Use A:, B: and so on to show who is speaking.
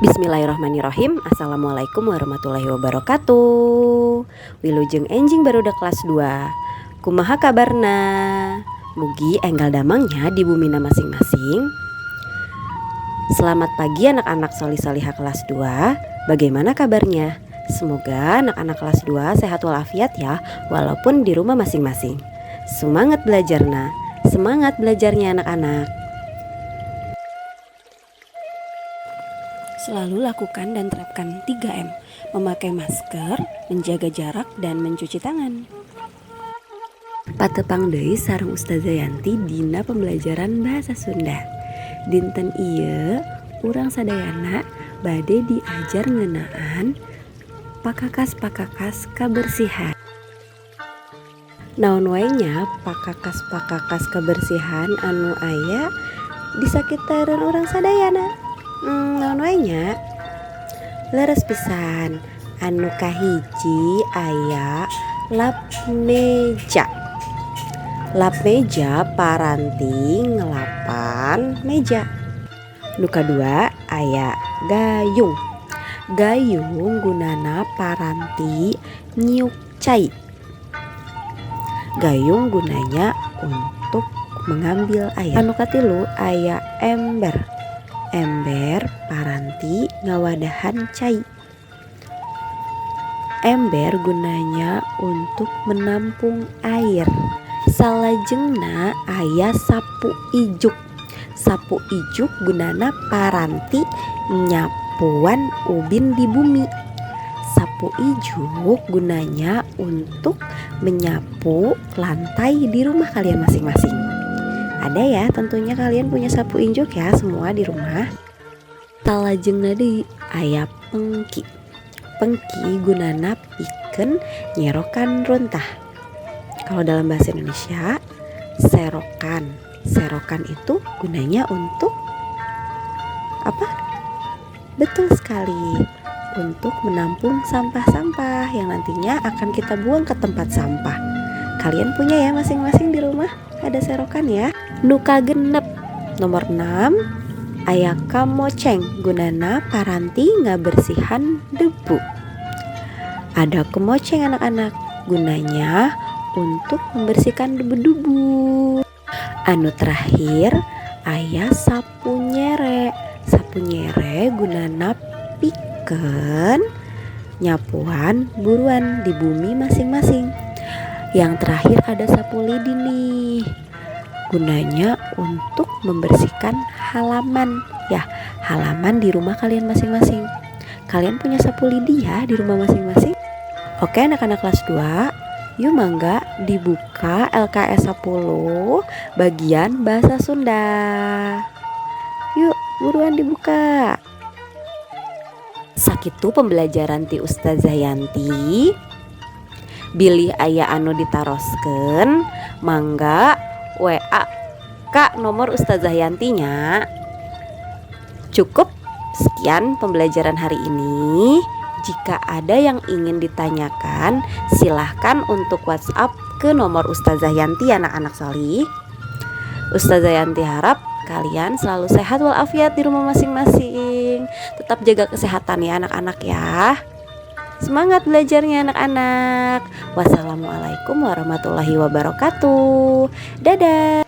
A: Bismillahirrahmanirrahim. Assalamualaikum warahmatullahi wabarakatuh. Wilujeng enjing barudak kelas 2. Kumaha kabarna? Mugi enggal damang nya di bumina masing-masing. Selamat pagi, anak-anak solih-solihah kelas 2. Bagaimana kabarnya? Semoga anak-anak kelas 2 sehat walafiat ya, walaupun di rumah masing-masing. Semangat belajarna. Semangat belajarnya, anak-anak. Selalu lakukan dan terapkan 3M. Memakai masker, menjaga jarak, dan mencuci tangan. Patepang deui sareng Ustazah Yanti dina pembelajaran bahasa Sunda. Dinten ieu urang sadayana bade diajar ngeunaan pakakas-pakakas kabersihan. Naon wae nya pakakas-pakakas kebersihan anu aya di sakitaran urang sadayana? Naon wae nya? Leres pisan. Anu kahiji aya lap meja. Lap meja paranti ngelapan meja. Nu kadua aya gayung. Gayung gunana paranti nyiuk cai. Gayung gunanya untuk mengambil air. Anu katilu aya ember. Ember paranti ngawadahan cai. Ember gunanya untuk menampung air. Salajengna aya sapu ijuk. Sapu ijuk gunana paranti nyapuan ubin di bumi. Sapu ijuk gunanya untuk menyapu lantai di rumah kalian masing-masing. Ada ya, tentunya kalian punya sapu ijuk ya semua di rumah. Salajengna deui aya pengki. Pengki gunana pikeun nyerokan runtah. Kalau dalam bahasa Indonesia, serokan. Serokan itu gunanya untuk apa? Betul sekali, untuk menampung sampah-sampah yang nantinya akan kita buang ke tempat sampah. Kalian punya ya masing-masing di rumah ada serokan ya. Nu kagenep nomor 6 aya kamoceng, gunana paranti ngabersihan debu. Ada kemoceng, anak-anak, gunanya untuk membersihkan debu-debu. Anu terakhir aya sapu nyere. Sapu nyere gunana pikeun nyapuan buruan di bumi masing-masing. Yang terakhir ada sapu lidi nih. Gunanya untuk membersihkan halaman ya, halaman di rumah kalian masing-masing. Kalian punya sapu lidi ya di rumah masing-masing? Oke, anak-anak kelas 2, yuk mangga dibuka LKS 10 bagian bahasa Sunda. Yuk, buruan dibuka. Sakitu pembelajaran ti Ustazah Yanti. Bilih aya anu ditaroskeun, mangga WA ka nomor Ustazah Yanti nya. Cukup sekian pembelajaran hari ini. Jika ada yang ingin ditanyakan, silahkan untuk WhatsApp ke nomor Ustazah Yanti, anak-anak solih. Ustazah Yanti harap kalian selalu sehat walafiat di rumah masing-masing. Tetap jaga kesehatan ya, anak-anak ya. Semangat belajarnya, anak-anak. Wassalamualaikum warahmatullahi wabarakatuh. Dadah.